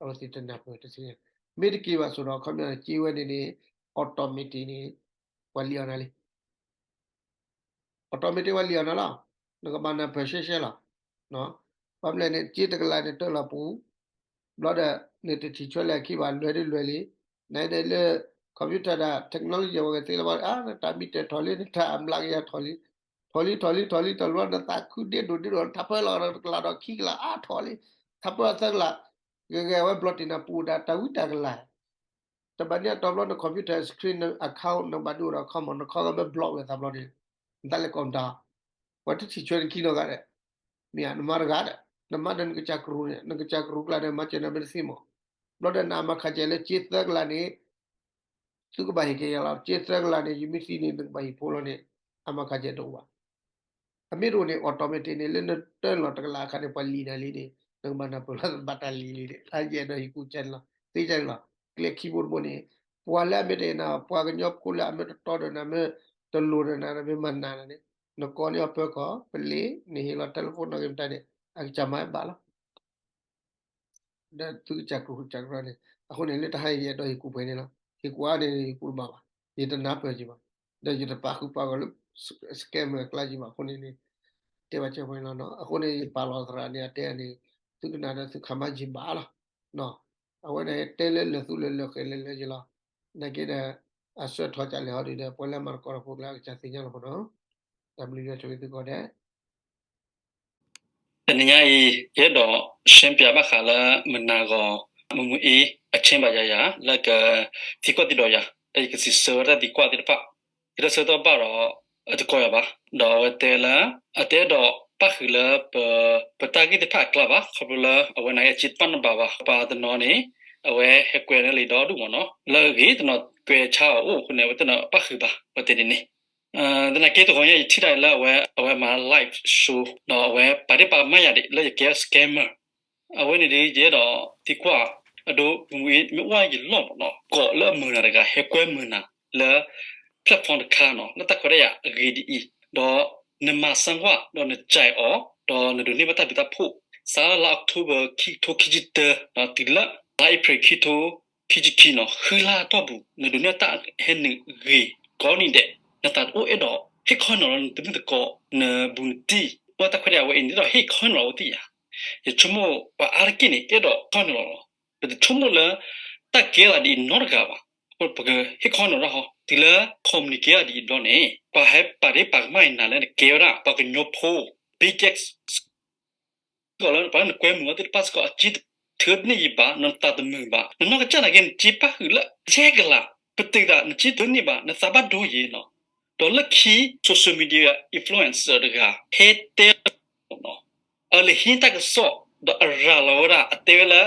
အဝဲသ့ၣ်တနၢ်ပၢၢ်တသ့, မ့ၢ်တက့ၤဘၣ်ဆိဒီး ခီပညီစ့ဝဲန့ၣ်န့ၣ် automatic န့ၣ် ပှၤလံၣ်အီၣ်နၤလံ automatic ပှၤလံၣ်အီၣ်နၤလီၤ, နကဘၣ်နၢ်ပၢၢ်ရှဲရှဲလီၤ. ဘၣ်မနုၤလဲၣ်န့ၣ် စ့တကလးန့ၣ်တၢလီၤပူၤ, ဘျီဒီး နတထံၣ်ဆၢလဲၣ်အခံဘၣ် လွဲၢ်ဒ်လွဲၢ်လံ, နဒဲလၢ computer ဒၣ် technology အဝဲကသ့လၢၤဘၣ် အါ နတၢ်မံတၢ်ထီၣ်လံ နတၢ်အမျးကယၤထီၣ်လံ ထီၣ်လံထီၣ်လံထီၣ်လံ တၢ်လီၤနသးခုဒ့ဒိၣ်ဒ့ဒိၣ် ထးဖၢလီၤတကလးဒီးခံကလးအါထီၣ်လံ ထးဖၢသၢကလး ဂဲၤဂဲၤဝဲဘျီတ့ၢ်နၤပူၤဒၣ်တၢ်ဝံတၢ်ကလၤ တဘၣ်န့ၢ်အတီဘျီန computer screen န account နဘၣ်ဒုးအိၣ်ဒီး account မး နခီဂဲၤဘၢဘျီဝဲသးဘျီန့ၣ် နတၢ်လဲၤကီၢ်မတၤ ပှၤတထံၣ်ဆွဲနခံနီတဂၤဒီး မ့ၢ်ဧါ နမၤတဂၤဒီး နမၤဒီးနကစၢ်ကရူၢ်န့ၣ် နကစၢ်ကရူၢ်ကျါဒီး မၤစၢၤနၤမ့ၢ်တသ့မး ဘျီဒီးနအမၤခးစဲးလၢကၠ့သၢကလးန့ၣ် သုကဘၣ်ဟ့ၣ်က့ၤယၤလီၤ ကၠ့သၢကလးန့ၣ် ယမ့ၢ်သံန့ၣ် နကဘၣ်ဟ့ၣ်ဖိလီၤန့ၣ် အမၤခးစဲးတအိၣ်ဘၣ် အမ့ၢ်တအိၣ်န့ၣ် automatic န့ၣ် လၢနတၢလီၤတကလးအခါန့ၣ် ပှၤလံၤနၤလံန့ၣ် နကဘၣ်နၢ်ပၢၢ်လီၤ ဘၣ်တၢ်လံၤလံန့ၣ် တၢ်ယအဲၣ်ဒိးဟ့ၣ်ကူၣ်ကဲန့ၣ်လီၤ သ့ကဲန့ၣ်လီၤ ကျဲခံဘိတဘိန့ၣ် ပှၤလၢအမ့ၢ်တအဲၣ်နၤ ပှၤကညီဖိလၢအမ့ၢ်တတီဒီးနၤ မ့ၢ်တလိၤဒီးနၤ မ့ၢ်မၤနၤနၤန့ၣ် နကိးန့ၢ်အီၤပၢၤကီၢ် ပလ့ နဟ့ၣ်လီၤ telephone နီၣ်ဂံၢ်မတၤန့ၣ် အကစၢ်မၤဘၣ်လီၤ ဒီးသုကစၢ်ကရူၢ်ကစၢ်ကရၢန့ၣ် အဃိန့ၣ် လၢတဟါအံၤယအဲၣ်ဒိးဟ့ၣ်ကူၣ်ပှဲၤန့ၣ်လီၤ. ဟ့ၣ်ကူၣ်အါန့ၣ် ဟ့ၣ်ကူၣ်တဘၣ်ဘၣ်. ယတနၢ်ပၢၢ်က့ၤဘၣ်. ဒီးယတပာ်ဃုာ်ပာ်ဂီၤလၢ scammer အကျါက့ၤဘၣ်အဃိန့ၣ်န့ၣ် တဲဘၣ်ကဲပှဲၤန့ၣ်လီၤ. အဃိန့ၣ် ယပာ်လီၤသရၣ်န့ၣ် အတဲန့ၣ် သုကနၣ်ဒီးသုခးမါယံာ်ဘၣ်လီၤ. အဝဲန့ၣ်တဲလၢလၢာ်သူလၢာ်လၢာ်ဃဲၤလၢာ်လၢာ်က့ၤလီၤ. နာ်က့ဒီး အဆၢထီၣ်ကလဲာ်ဟီဒ်ဒီး ပှၤလၢမၤသကိးတၢ်ဖိကျါ အကစၢ်သ့ၣ်ညါလီၤမ့ၢ်နီၤ. တၢ်ဘျုးယွၤဆိၣ်ဂ့ၤသုကိးဂၤဒဲး တနံၤညါအံၤ ယအဲၣ်ဒိး share ပၠးဘၣ်ဃးလၢမုၢ်နၤဂီၤ မုၢ်မုၢ်အ့ အဆ့ဘၣ်ယၤယၤ လၢကသံကွၢ်သံဒိးယၤ ဒီးယကစံးဆၢဝဲဒၣ်သံကွၢ်သ့ၣ်တဖၣ် ယတဆၢထီၣ်ဘၣ်ဒီး အတကီယၤဘၣ် ဒီးအဝဲတဲလၢ အတအဲၣ်ဒိးပၣ်ဃုာ်လၢ ပတၢ်ဂ့ၢ်သ့ၣ်တဖၣ်အကျါဘၣ် ခီဖျိလၢအဝဲနာ်က့အစ့တပၣ်နီတဘၣ်ဘၣ် ပှၤတနီၤန့ၣ် အဝဲဟဲကွဲးလၢလံာ်ဒီဒူၣ်မ့ၢ်နီၤ လၢအဂ့ၤတနီၤကွဲးဆါအီၤအိၣ်အဃိန့ၣ် အဝဲတနီၤပၣ်ဃုာ်ဘၣ် အဝဲတဲဒ်န့ၣ် သနာ်က့တဂီၤညါ ယထံၣ်ဒၣ်လၢအဝဲ အဝဲမၤ live show ဒီးအဝဲပာ်ဒ့ၣ်ပာ်ကမၣ်ယၤဒံးလၢယကဲ scammer အဝဲန့ၣ်ဒီး ယအဲၣ်ဒိးသံကွၢ် အဒိ မုၢ်မုၢ်အ့ မ့ၢ်အိၣ်ယလီၢ်မ့ၢ်နီၤ ကိးလၢအမုၢ်နၤတဂၤ ဟဲကွဲမုၢ်နၤလၢ platform တခါနီၤ လၢတၢ်ခွဲးတၢ်ယာ်အဂ့ၤဒ်အံၤ ဒီးနမၤစၢၤကွၢ် ဒီးနစဲးအီၤ ဒီးနဒိးန့ၢ်ဘၣ်တၢ်ဘျုးတၢ်ဖှိၣ် စးလၢ October ခံကထိခံဆံတၢ တုၤလၢ လါ April ခံကထိခံဆံခံနီၤ ဃုလါတီၢ်ပူၤ နဒိးန့ၢ်တၢ်ဟဲနုာ်ဂ့ၤကိးနံၤဒဲး နသးတအိၣ်အဲၣ်ဒိး ဟ့ၣ်ခီနီၤလီၤနသုးမုၢ်သကိး နဘူးနတံၢ် အိၣ်တၢ်ခွဲးတၢ်ယာ်ဝဲအံၤန့ၣ်ဒီး ဟ့ၣ်ခီနီၤလီၤဝဲသ့ၣ်ယၤ ယဆိကမိၣ်ပှၤအါတက့ၢ်န့ၣ် အဲၣ်ဒိးခီနီၤလီၤလီၤ ပတဆိကမိၣ်လၢ တၢ်ကဲလီၤဒ်အံၤနီတဂၤဘၣ် ပကဟ့ၣ်ခီနီၤလီၤဟီ တုၤလၢ communicate ဒ်အံၤဘျီန့ၣ် ပှၤဟဲပာ်ဒ့ၣ်ပာ်ကမၣ်အံၤနၤလၢနကဲဝဲဒၣ် ပှၤကညီဖိ biggest စ့ၢ်ကီးလၢပှၤလၢနကွဲမုာ်ဝဲသ့ၣ်တဖၣ်စ့ၢ်ကီး အစ့တထၢန့ၢ်ယံာ်ဘၣ် နသးတမုာ်ဘၣ် နနီၢ်ကစၢ်နာ်က့ နစ့ပၣ်ဃုာ်လၢယဲၢ်ကလး ပတုာ်သး နစ့တထၢန့ၢ်ဘၣ် နသးဘၣ်ဒိယံာ်နီၤ ဒီးလၢခံ social media influencer တဂၤ ဟဲတဲ အလဲၤဟံးတၢ်ကစီၣ် ဒီးအရၤလီၤဝဲဒၣ် အတဲဝဲလၢ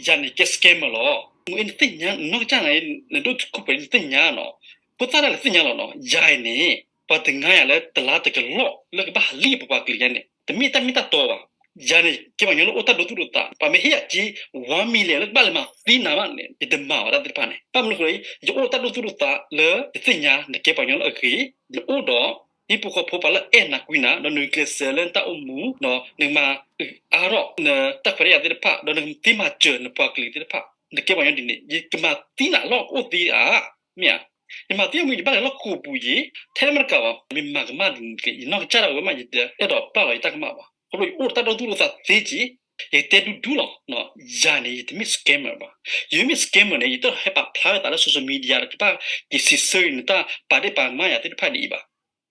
ယၤန့ၣ်ကဲ scammer လီၤ. မ့ၢ်နသ့ၣ်ညါ နနီၢ်ကစၢ်န့ၣ် နဒိၣ်ထူၣ်ခိၣ်ပှဲၤန့ၣ် နသ့ၣ်ညါနီၤ. ဖိသၣ်တၢ်လဲၤသ့ၣ်ညါလီၤနီၤ. ယၤအံၤန့ၣ် ပှၤတငါယၤလၢတလါတကလီၢ် လၢကဘၣ်ဟးလံပပှၤကလုာ်ယါန့ၣ် တမ့ၢ်တၢ်မ့ၢ်တၢ်တီဘၣ်. ယၤန့ၣ် ကဲပှၤကညီလၢအိၣ်တၢ်ဒိသူၣ်ဒိသး ပှၤမ့ၢ်ဟ့ၣ်ယၤက့ one million လၢကဘၣ်လဲၤမၤသံနၤဘၣ်န့ၣ် ယတမၤဝဲဒၣ်သ့ၣ်တဖၣ်န့ၣ်. ဘၣ်မနုၤအဃိ ယအိၣ်တၢ်ဒိသူၣ်ဒိသးလၢ ယသ့ၣ်ညါ နကဲပှၤကညီလၢအဂ့ၤ နအိၣ်ဒီး ဟံၣ်ဖိဃီဖိပှၤလၢအဲၣ်နၤကွံနၤ ဒီးနဂုာ်ကျဲးစၢးလၢနတၢ်အိၣ်မူ ဒီးနကမၤအါထီၣ်နတၢ်ခွဲးတၢ်ယာ်သ့ၣ်တဖၣ် ဒီးနကသ့မၤစၢၤနပှၤကလုာ်သ့ၣ်တဖၣ် နကဲပှၤကညီဒ်န့ၣ် ယကမၤသံနၤလီၢ်ကအိၣ်သ့ဧါ မ့ၢ်ဧါ. ယမၤသံအမုၢ် ယဘၣ်လဲၤလီၢ်ဃိာ်ပူၤယံၤ ထဲန့ၣ်မတကးဘၣ် မ့ၢ်မၤကမၣ်ဒ်န့ၣ်တက့ၢ် ယနီၢ်ကစၢ်ဒၣ်ဝဲမး ယတအဲၣ်ဒိးပာ်လီၤယတၢ်ကမၣ်ဘၣ်. ခီဖျိယအိၣ်တၢ်ဒိသူၣ်ဒိသးသ့က့ၤ ယတဲဒူဒူလီၤ. ယၤန့ၣ် ယတမ့ၢ် scammer ဘၣ်. ယမ့ၢ် scammer န့ၣ် ယတဟဲပာ်ဖျါဝဲသးလၢ social media ဒီးကဘၣ်က့ၤစံးဆၢက့ၤနတၢ်ပာ်ဒ့ၣ်ပာ်ကမၣ်ယၤသ့ၣ်တဖၣ်ဒ်အံၤဘၣ်.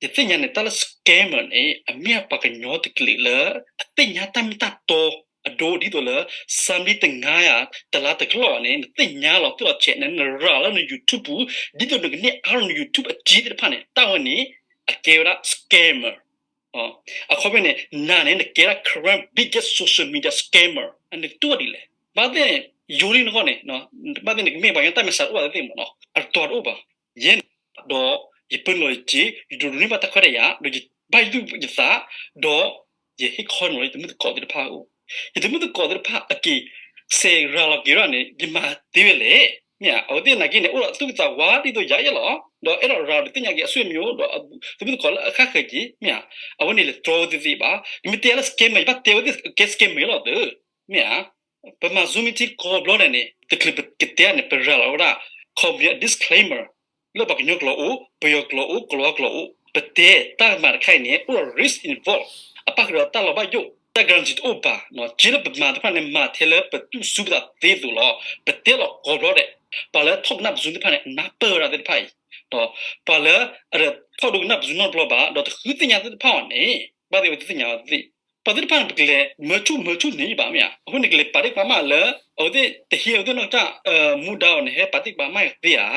ယသ့ၣ်ညါန့ၣ် တၢ်လၢ scammer န့ၣ် အမ့ၢ်ပှၤကညီတကလုာ်လၢ အသ့ၣ်ညါတၢ်မ့ၢ်တၢ်တီ အဒိဒ်သိးလၢ စၢမံတငါယၤ တလါတကလီၢ်ဘၣ်န့ၣ် နသ့ၣ်ညါလီၤ သုးလီၤဆဲးန့ၣ် နရၤလၢန YouTube ပူၤ ဒ်သိးနကန့ၢ်အါထီၣ်န YouTube အစ့သ့ၣ်တဖၣ်န့ၣ် တၢ်ဝဲန့ၣ် အကဲဝဲဒၣ် scammer အခီပညီန့ၣ် နၤန့ၣ် နကဲဒၣ် current biggest social media scammer အန့ၣ်တူၢ်ဘၣ်ဒ်လဲၣ်. ဘၣ်သ့ၣ် ယိၤလံနဂီၢ်န့ၣ် ဘၣ်သ့ၣ်နကမ့ၢ်ပှၤကညီတၢ်မဲာ်ဆှးတအိၣ်ဘၣ်သ့ၣ်မ့ၢ်နီၤ အတတီၤတအိၣ်ဘၣ်. ယဲန့ၣ် ဒီးယပၢနုာ်လီၤယစ့ ယဒိးန့ၢ်ဘၣ်တၢ်ခွဲးတၢ်ယာ် ဒီးယဘၣ်ယသူၣ်ယသး ဒီးယဟ့ၣ်ခီနီၤလၢယတမုၣ်သကိးသ့ၣ်တဖၣ်အအိၣ် ယတမုၣ်သကိးသ့ၣ်တဖၣ်အက့ၤ စဲးရၤလီၤက့ၤဒၣ်န့ၣ် ယမၤသ့ဝဲလဲၣ်. မ့ၢ်ဧါ အဝဲသ့ၣ်နာ်က့န့ၣ် အိၣ်ဒီးသူၣ်ကသးဝါဒ်သိးယၤယဲလီၤ. ဒီးအဲၣ်ဒိးရၤဒီးသ့ၣ်ညါက့ၤအဆွေမျိုး ဒီးသုးမုၣ်သကိးလၢအခါဃၢၤက့ၤ မ့ၢ်ဧါ. အဝဲန့ၣ်လဲၤတြီဝဲသ့သ့ဘၣ်. ယမ့ၢ်တဲလၢ scammer ယဘၣ်တဲဝဲသ့ၣ်ကဲ scammer လီၤသ့. မ့ၢ်ဧါ. ပမၤ Zoom meeting ကိးဘျီန့ၣ်န့ၣ် တချုးပကတဲန့ၣ် ပရၤလီၤဝဲဒၣ် ခီပညီ disclaimer လၢပှၤကညီကျိာ်အိၣ်, ပယီၤကျိာ်အိၣ်, ကလီၤဝါကျိာ်အိၣ်, ပတဲတၢ်မၤတခါအံၤန့ၣ် အိၣ်ဒီး risk involved အပၣ်ဃုာ်ဒီးတၢ်လီၤဘၣ်ယိၣ်, တၢ် guarantee တအိၣ်ဘၣ်. က့လၢပမၤတဖၣ်န့ၣ် မၤထဲလၢပတူၢ်စူၤပသးသ့သိးလီၤ. ပတဲလီၤကိးဘျီဒဲး ပှၤလၢထီၣ်ကနၣ်ပစုသ့ၣ်တဖၣ်န့ၣ် အနၢ်ပၢၢ်ဝဲဒၣ်သ့ၣ်တဖၣ်အံၤ, ဒီးပှၤလၢအတထီၣ်ဒိကနၣ်ပစုနီတဘျီဘၣ် ဒီးတဃုသ့ၣ်ညါသ့ၣ်တဖၣ်အီၤန့ၣ် ဘၣ်သ့ၣ်ဝဲတသ့ၣ်ညါဝဲသ့ၣ်, ပှၤသ့ၣ်တဖၣ်န့ၣ် ပကလဲၤမၢဆူၣ်မၢဆူၣ်န့ၣ်ဘၣ်မ့ၢ်ဧါ, အဃိန့ၣ် ကလဲၤပာ်ဒ့ၣ်ပာ်မၣ်လၢ အဝဲသ့ၣ်တဟ့ၣ်အဝဲသ့ၣ်နီၢ်ကစၢ် မူဒါအီၤန့ၣ် ဟဲပာ်ဒ့ၣ်ပာ်မၣ်သ့ဧါ.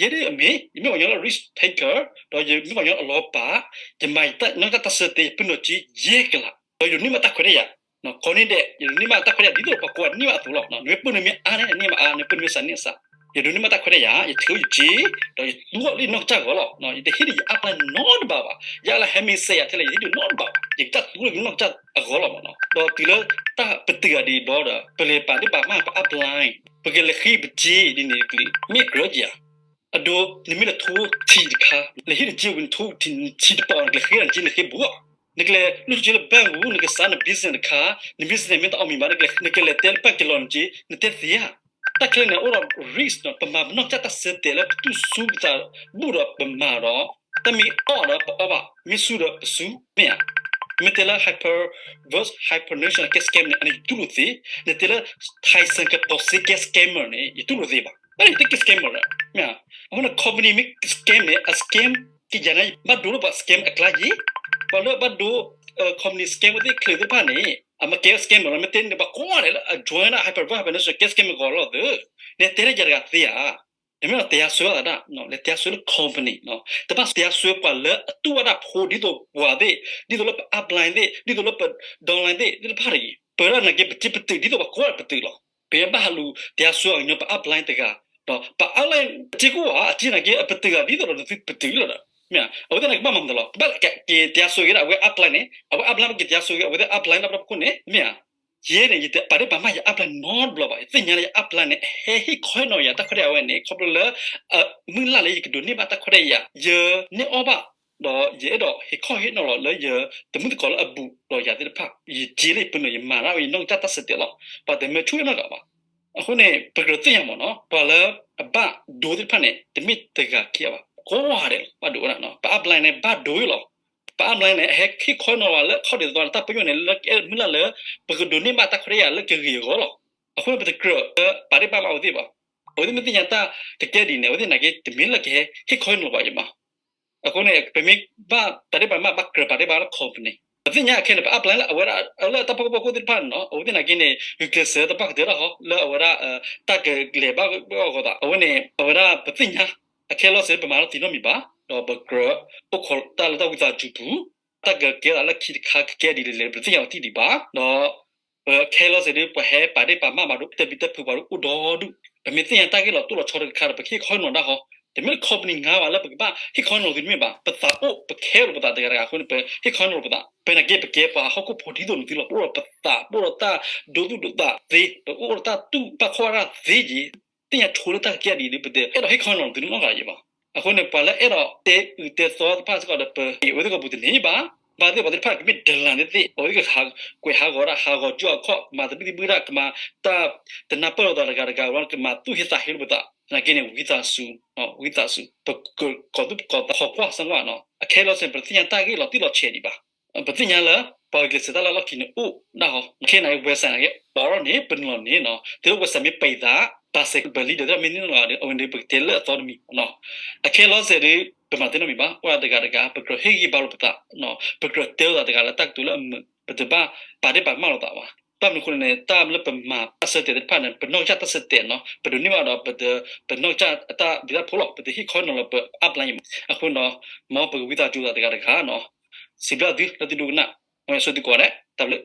ယဲဒၣ်အမ့ၢ် ယမ့ၢ်ပှၤကညီလၢ risk taker ဒီးယမ့ၢ်ပှၤကညီလၢအလီၤပာ်, ယမၤယနီၢ်ကစၢ်တၢ်ဆၢတဲာ် ယပုၢ်နီၢ်က့ယဲၢ်ကလး, ဒီးယဒိးန့ၢ်ဘၣ်တၢ်ခွဲးတၢ်ယာ်, ကိးနံၤဒဲး ယဒိးန့ၢ်ဘၣ်တၢ်ခွဲးတၢ်ယာ် ဒ်သိးပှၤကိးဂၤန့ၢ်ဘၣ်အသိးလီၤ. နမ့ၢ်ပုၢ်နမ့ၢ်အါန့ၣ် နန့ၢ်ဘၣ်အါ, နမ့ၢ်ပုၢ်နမ့ၢ်စးန့ၢ်အစး, ယဒိးန့ၢ်ဘၣ်တၢ်ခွဲးတၢ်ယာ်, ယထုးယစ့, ဒီးယသူအီၤလၢယနီၢ်ကစၢ်အဂီၢ်လီၤ. ယတဟ့ၣ်ဒ်ယ upline နီတဘျီဘၣ်, ယ upline ဟဲမ့ၢ်စဲးယၤထဲလဲၣ် ယဟ့ၣ်ဒုးနီတဘျီဘၣ်, ယကစၢ်သူလၢယနီၢ်ကစၢ်အဂီၢ်လီၤမ့ၢ်နီၤ. ဒီးတုၤလၢတၢ်ပတုာ်အီၤဒ်အံၤဘျီဒီး ပလဲၤပာ်ဒ့ၣ်ပာ်မၣ်ပ upline, ပကလဲၤဃ့ပစ့ဒ်န့ၣ်တကလုာ် မ့ၢ်ကြၢးက့ၤဧါ. အဒိ နမ့ၢ်လဲၤထိထံတခါ, လဲၤဟ့ၣ်နစ့ဝံၤ နထိထံ နထံတပာ်အီၤ နကလဲၤဃ့နစ့ နဃ့ဘူးဧါ. နကလဲၤလူၢ်ထူစ့လၢ bank ပူၤ နကစးန business တခါ, န business မ့ၢ်တၢ်အီၣ်မံၤဘၣ် နကလဲၤတဲလၢ bank ကလီၤနစ့ နတဲသ့ဧါ. တၢ်ခဲလၢာ်န့ၣ် အိၣ်ဒီး risk ဒီး ပမၤပနီၢ်ကစၢ်တၢ်ဆၢတဲာ်လၢပတူၢ်ဆူပသးဘူးဒီးပမၤဒီး တၢ်မ့ၢ်အီၣ်ဒီးပအီၣ်ဘၣ်, မ့ၢ်ဆူၣ်ဒီးပဆူၣ် မ့ၢ်ဧါ. မ့ၢ်တဲလၢ hyper versus hyper nutrition ကဲ scam န့ၣ် အန့ၣ်ယတူၢ်လိာ်သ့. နတဲလၢ Tyson ကပီၤစ့ကဲ scammer န့ၣ် ယတူၢ်လိာ်သ့ဘၣ်. တၢ်န့ၣ်တကဲ scammer မ့ၢ်ဧါ. အဃိန့ၣ် company မ့ၢ် scam န့ၣ် အ scam ကယၤန့ၣ် ဘၣ်ဒိလၢပှၤ scam အကျါယ့ၣ်. ပှၤလၢဘၣ်ဒိ company scam ဝဲသ့ၣ်ချၢသ့ၣ်တဖၣ်န့ၣ် အမ့ၢ်ကဲ scammer လီၤ. မ့ၢ်တဲန့ၣ် ပှၤကိးဂၤဒဲးလၢအ join ဒၣ် hyper versus hyper nutrition ကဲ scammer ဂီၤလီၤသ့. နတဲလၢယၤတဂၤသ့ဧါ. နမ့ၢ်လီၤ တရားစွဲ သးဒၣ်, လဲၤ တရားစွဲ လၢ company, တဘၣ် တရားစွဲ ပှၤလၢအတူၢ်ဘၣ်တၢ်ဖိ ဒ်သိးပှၤသ့ၣ်, ဒ်သိးလၢပ upline သ့ၣ်, ဒ်သိးလၢပ downline သ့ၣ် သ့ၣ်တဖၣ်တဂ့ၤ. ပဝဲဒၣ်နာ်က့ ပစ့ပတုာ်ဒ်သိးပှၤကိးဂၤပတုာ်လီၤ. ပဘၣ်ဟးလူၤ တရားစွဲ အီၤကညီ ပ upline တဂၤ, ဒီးပ upline စ့ကိးဧါ အစ့နာ်က့ အပတုာ်ဂၤဒ်သိးဒီးနသုပတုာ်လီၤဒီး, မ့ၢ်ဧါ. အဝဲသ့ၣ်န့ၣ် ကဘၣ်မၤမနုၤလီၤ. ကဘၣ်က့ၤ တရားစွဲ က့ၤဒၣ်အဝဲ upline န့ၣ်, အဝဲ upline ပက့ၤ တရားစွဲ က့ၤ အဝဲသ့ၣ် upline လၢပှၤဖီခိၣ်န့ၣ် မ့ၢ်ဧါ. ယဲန့ၣ် ယတပာ်ဒ့ၣ်ပာ်မၣ်ယ upline နီတဘျီဘၣ်. ယသ့ၣ်ညါလၢယ upline န့ၣ် အဟဲဟ့ၣ်ခီဟ့ၣ်နီၤယၤတၢ်ခွဲးတၢ်ယာ်ဝဲန့ၣ် ခီဖျိလၢ အမုၢ်လၢ်လၢယကဒိးန့ၢ်ဘၣ်တၢ်ခွဲးတၢ်ယာ်, ယန့ၢ်အီၣ်ဘၣ်, ဒီးယအဲၣ်ဒိးဟ့ၣ်ခီဟ့ၣ်နီၤလီၤလၢယတမုၣ်သကိးလၢအဘူးဒီးယၤသ့ၣ်တဖၣ်, ယစ့လၢယပနီၣ် ယမၤတၢ်ဝဲ ယနီၢ်ကစၢ်တၢ်ဆၢတဲာ်လီၤ. ပှၤတမၢဆူၣ်နီတဂၤဘၣ်. အဃိန့ၣ် ပကြၢးသ့ၣ်ညါမ့ၢ်နီၤ, ပှၤလၢအဘၣ်ဒိသ့ၣ်တဖၣ်န့ၣ် တမ့ၢ်တဂၤခံဂၤဘၣ်, ကိးဂၤဒဲးလီၤ ဘၣ်ဒိဝဲဒၣ်. ပ upline န့ၣ် ဘၣ်ဒိလီၤ. ပ upline န့ၣ် အဟဲဟ့ၣ်ခီနီၤဝဲလၢခီၣ်ဒ်သိးတၢ်ပညိၣ်န့ၣ် လၢကအဲၣ်မုၢ်လၢ်လၢ ပကဒိးန့ၢ်ဘၣ်တၢ်ခွဲးတၢ်ယာ်လၢကဂ့ၤအဂီၢ်လီၤ. အဃိန့ၣ် ပတကြၢးလၢပာ်ဒ့ၣ်ပာ်မၣ်အဝဲသ့ၣ်ဘၣ်. အဝဲသ့ၣ်မ့ၢ်သ့ၣ်ညါတၢ်ကကဲဒ်န့ၣ် အဝဲသ့ၣ်နာ်က့ တမ့ၢ်လၢကဟဲဟ့ၣ်ခီနီၤဘၣ်ယဘၣ်. အဃိန့ၣ် ပမ့ၢ်ဘၣ်ပာ်ဒ့ၣ်ပာ်မၣ် ဘၣ်ကြၢးပာ်ဒ့ၣ်ပာ်လၢ company, ပသ့ၣ်ညါအခဲန့ၣ် ပ upline လၢအဝဲဒၣ် လၢတၢ်ဖီခိၣ်ဖီခိၣ်သ့ၣ်တဖၣ်န့ၣ်နီၤ အဝဲသ့ၣ်နာ်က့န့ၣ် ဂုာ်ကျဲးစၢးတၢ်ဘၣ်ကတၢၢ်တၢ်ဃီ လၢအဝဲဒၣ် တၢ်ကလဲၤဘၣ်အဂီၢ်သး အဝဲန့ၣ် အဝဲဒၣ်ပသ့ၣ်ညါ အခဲလီၤစဲး ပမၤလီၤတံၢ်နီတမံၤဘၣ်, ဒီးပကြၢးအိၣ်ခိးတၢ်လၢတၢ်ဝံသးစူၤပူၤ, တၢ်ကကဲသးလၢခံတခါကကဲဒ်လဲၣ်လဲၣ် ပတသ့ၣ်ညါလီၤတံၢ်ဒံးဘၣ်, ဒီး ပခဲလီၤစဲးဒီး ပှၤဟဲပာ်ဒ့ၣ်ပာ်မၣ်ဘၣ်ဒီး တၢ်ဘံၣ်တၢ်ဖုးပှၤဒီးအိၣ်ဒီဒူၣ်, ပမ့ၢ်သ့ၣ်ညါတၢ်ဂ့ၢ်လီၤတိၢ်လီၤဆီတခါဒီး ပကဟ့ၣ်ခီနီၤတၢ်ဃီ, တမ့ၢ်လၢ company ငါဘၣ်လၢပကဘၣ်ဟ့ၣ်ခီနီၤသုတမ့ၢ်ဘၣ်, ပသးအိၣ် ပခဲလီၤပသးတဂၤတဂၤအဃိန့ၣ် ပဟ့ၣ်ခီနီၤပသး, ပနာ်က့ပကဲပှၤဟီၣ်ခိၣ်ဖိဒ်သိးနသုလီၤ, ပအိၣ်ဒီးပသး ပအိၣ်ဒီးတၢ်ဒိသူၣ်ဒိသးသ့, ပအိၣ်ဒီးတၢ်တူၢ်ဘၣ်ခီၣ်ဘၣ်တၢ်သ့က့ၤ သ့ၣ်ညါဆိလၢတၢ်ကကဲဒ်န့ၣ် ပတအဲၣ်ဒိးဟ့ၣ်ခီနီၤသုနီတဂၤအံၤဘၣ်. အဃိန့ၣ် ပှၤလၢအဲၣ်ဒိးတဲအုးတဲသီသ့ၣ်တဖၣ်စ့ၢ်ကီးဒီး ပအံၤအဝဲသ့ၣ်ကပူၤတန့ၢ်ဘၣ်, ဘၣ်သ့ၣ်ပှၤသ့ၣ်တဖၣ်ကမ့ၢ်ဒလၣ်သ့ၣ်သ့ၣ် အဝဲသ့ၣ်ကဟးကွဲးဟးဂီၤဒၣ် ဟးဂီၤကၠူၣ်အခီၣ် ကမၤသဘံၣ်သဘုၣ်ဒၣ် ကမၤတၢ်တနၢ်ပၢၢ်လိာ်သးတဂၤတဂၤ ကမၤသူၣ်ဟ့သးဟ့လိာ်ပသး, သနာ်က့န့ၣ် ဝံသးစူၤ, ဝံသးစူၤ, ပကကိးသူၣ်ပကိးသး ဟီၣ်ကွၢ်စၢ်ကွၢ်နီၤ, အခဲလီၤစဲး ပတသ့ၣ်ညါတၢ်ဂ့ၢ်လီၤတံၢ်လီၤဆဲးဒံးဘၣ်. ပသ့ၣ်ညါလၢ ပှၤဂုာ်ကျဲးစၢးတၢ်လၢလီၢ်ခံန့ၣ်အိၣ်ဒၣ်ဟီ, ခဲအံၤန့ၣ် website နာ်က့ ပိာ်ထီၣ်န့ၣ် ပနုာ်လီၤန့ၣ်နီၤ, တုၤလၢ website မ့ၢ်ပံးသး ဘၣ်စဲးပလံဒီး တၢ်မ့ၢ်န့ၣ်လီၤဒီး အဝဲန့ၣ်ပကတဲလၢအသီတမံၤနီၤ. အခဲလီၤစဲးဒီး ပမၤတ့ၢ်နီတမံၤဘၣ်, အိၣ်ဒၣ်တဂၤတဂၤ ပကြၢးဟ့ၣ်ဂံၢ်ဘါလိာ်ပသး, ပကြၢးတဲလိာ်သးတဂၤလၢတၢ်ကတိၤလၢအမုာ်, ပတဘၣ်ပာ်ဒ့ၣ်ပာ်မၣ်လိာ်သးဘၣ်. ဘၣ်မနုၤအဃိန့ၣ် တၢ်လၢပမၤတၢ်ဆၢတဲာ်သ့ၣ်တဖၣ်န့ၣ် ပနီၢ်ကစၢ်တၢ်ဆၢတဲာ်နီၤ, ပဒိးန့ၢ်ဘၣ်ဒီး ပနီၢ်ကစၢ်အတၢ်ဘျုးတၢ်ဖှိၣ်လီၤ, ပတဟ့ၣ်ခီနီၤလၢပ upline အံၤမး. အဃိနီၤ မ်ပကဝံသးစူၤသးတဂၤတဂၤနီၤ, စံးဘျုးသုလၢသုဒိကနၣ်, မ်ယွၤဆိၣ်ဂ့ၤသုကိးဂၤဒဲး, တၢ်ဘျုး.